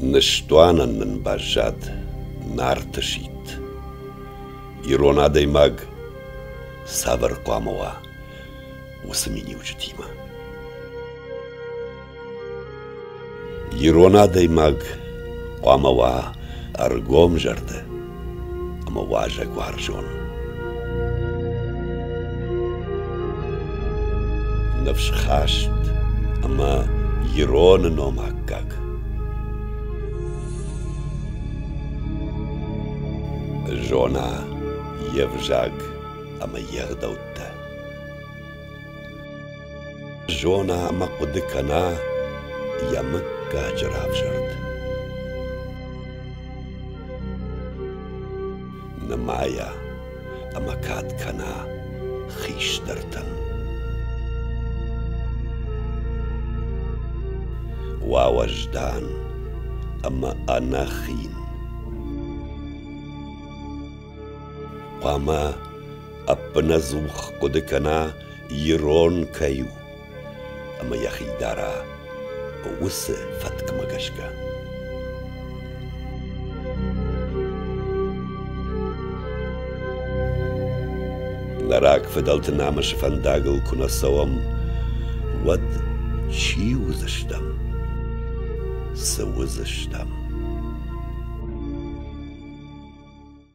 Ныстуанӕн нын баззад Нарты сидт. Ирон адӕймаг цавӕр хъуамӕ уа, уыцы миниуджытимӕ. Ирон адӕймаг хъуамӕ уа ӕргомзӕрдӕ ӕмӕ уазӕгуарзон. Ныфсхаст ӕмӕ ироны ном аккаг. Зона йе взаг ӕмӕ йе гъдӕуттӕ. Зона ӕмӕ хъуыды кӕна йӕ мыггаджы равзӕрд. Нымайа ӕмӕ кад кӕна хистӕртӕн. Уа уӕздан ӕмӕ ӕнӕхин. Хъуамӕ ӕппынӕдзух хъуыды кӕна ирон кӕй у ӕмӕ йӕхи дара уыцы фӕткмӕ гӕсгӕ. Нӕ рагфыдӕлты намысы фӕндагыл куы нӕ цӕуӕм, уӕд чи уыдзыстӕм? Цы уыдзыстӕм?